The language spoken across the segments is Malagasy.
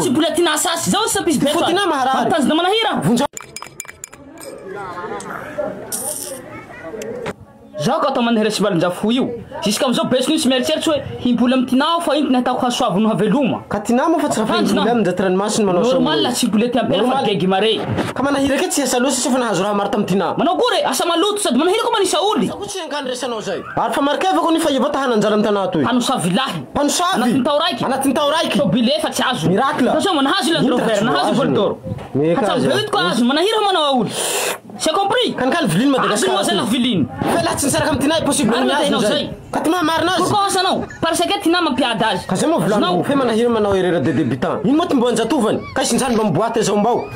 tsy mbola tina asasy. Zao tsy ampisy Ty beto. fo tina maharary. Mampitanjona manahira. Vonjao. Zaho ka atao manahira sy valinjafo io. Jusqu'à amizao besiko io tsy mieritseritsy hoe himpoly amy tinao fa ino ty nahitako hasoavy no haveloma. Ka tina moa fa tsy raha Tanjona. fa aminy ranomasiny manao Normal la tsy mbola ty ampela fa Normal. gegy mare. Ka manahira ke tsy asa loatra fa nahazo raha maro tamy tina. Manao kory asa maloto sady manahira koa manisa oly. Ko tsy hankany resanao zay. Ary fa marikevako ny fa iva ta hananjara amy tanà toy. Hanosavy lahy. Mpanosavy. Anatin'ny tao raiky. Anatin'ny tao raiky. Tobile efa tsy azo. Miracle. Attention manahazo Land Ino Rover, raha tsy nahazo azony? Bol d'Or. Meka Hatsam azy. be ko azo manahira manao aoly. C'est compris? Kanikany viliny Madagasikara. Azony moa zay toy. la viliny. Fa laha tsy nisaraka amy tina impossible Marina ny tenao azony zay. zay. Ka ty mahamarina azy. Pourquoi asanao? Parce que tina mampiady azy. Ka zay moa Azonao? volaniko fe manahira manao erreur de débutant. Ino moa ty mbo anjatovany? Ka isinjany mba miboaty zao mbao.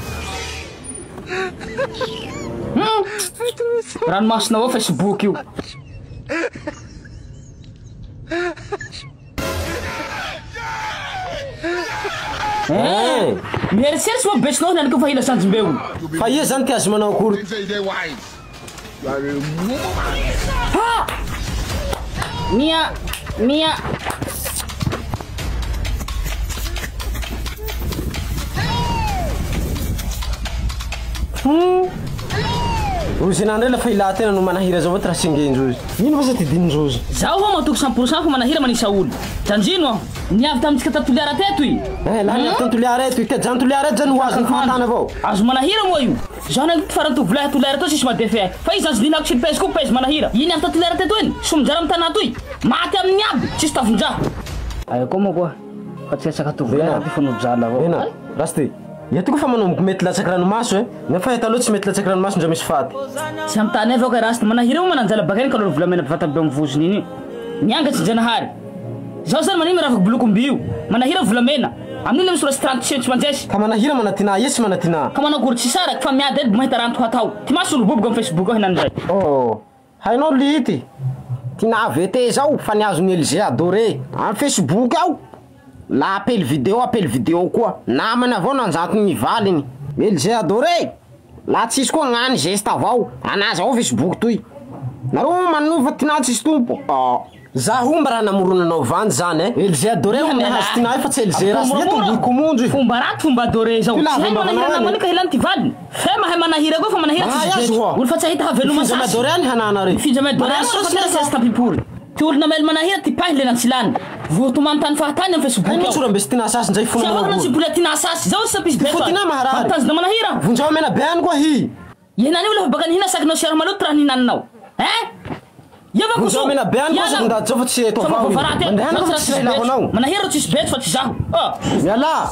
Ranomasina ao Facebook io. Eh. Mieritseritsy moa besinao henany koa fa hila sanjimbeo. Fa ia zany ty azo manao akory? Say they wise. You are a woman. Ha! Mia Mia Rozy ndray lafa ila tena no manahira zao avao ty raha sengendrozy. Ino va sa ty dinindrozy? Zaho ho matoky 100% fa manahira manisa olo. Janjino aho. Niavy tamintsika ta Toliara teto i. Eh, laha niavy tany Toliara eto, ity jany Toliara eto zany ho azony fahatana avao. Azo manahira moa io. Zaho nagny farany tovolahy Toliara to sisy madefe ahy. Fa izy azo ninako sy pèse koa pèse manahira. Iny avy ta Toliara teto iny. Somonjara amy tanà toy. Maty amin'ny aby. Tsisy tavondraha. Ay koa moa koa. Fa tsy resaka tovolahy Bena. ty fa nojala avao. Ena, rasty. Ia ty koa fa manomboky mety latsaky ranomaso e. Nefa hita aloha tsy mety latsaky ranomaso ndra misy faty. Tsy amy tany avao ka rasty manahira moa mananjala bakany ka lolo volamena bavata be amy vozony iny io. Niangatsy Janahary. Zaho zany manino ravaky bolokomby io. Manahira volamena. Amin'iny le misy raha 30 tsy manjesy. Ka manahira manatina, ia tsy manatina. Ka manao akory tsy saraky fa miady edy mahita rano hatao. Ty maso olo boboka amy Facebook ao hinany zay. Oh, hainao lity. Tina VT zao fa niazon'ny LG adoré. Amy Facebook ao. La appel vidéo, appel vidéo koa. Namany avao nanjantony ny valiny. LG adoré. La tsisy koa gnany geste avao. Anazy avao Facebook toy. Nareo manova tina tsisy tompo. Oh. Zaho mba raha namoronanao vandy zany e. LG adoré ho nahazo tina io fa tsy LG rasy. Ia tomboy komonjo io. Fomba raty fomba adoré zao. Ty Tsy lava hay mba manahira vanao namany ka hilany ty valiny. Fe mahay manahira koa fa manahira Mahay tsisy azy betro. hoa. Olo fa tsy ahita haveloma Finjama sasy. adoré any hanana re. Finjama adoré Mahay any fa sosy tena sasy tampipory. Ty olo namely manahira ty pahy le nantsilany. Voatomany tany fahatany amy Facebook Hainao ao. tsy rambesy tina asasy ndraiky Tsy fona avao manao na tsy akory. mbola tina asasy. Zao tsy ampisy betro. Fo tina maharary. Mampitanjona manahira. Vonjao mena be any koa hi. Ianany io lafa baka nihina sakinao siara maloto raha nihinananao. Hein? Ia va Vonjao koso. mena be any koa saky ndaty zao fa tsy eto avao. io. Mandehana koa fa tsy lelako anao. Manahira tsisy betro fa tsy zaho. Ah. Miala.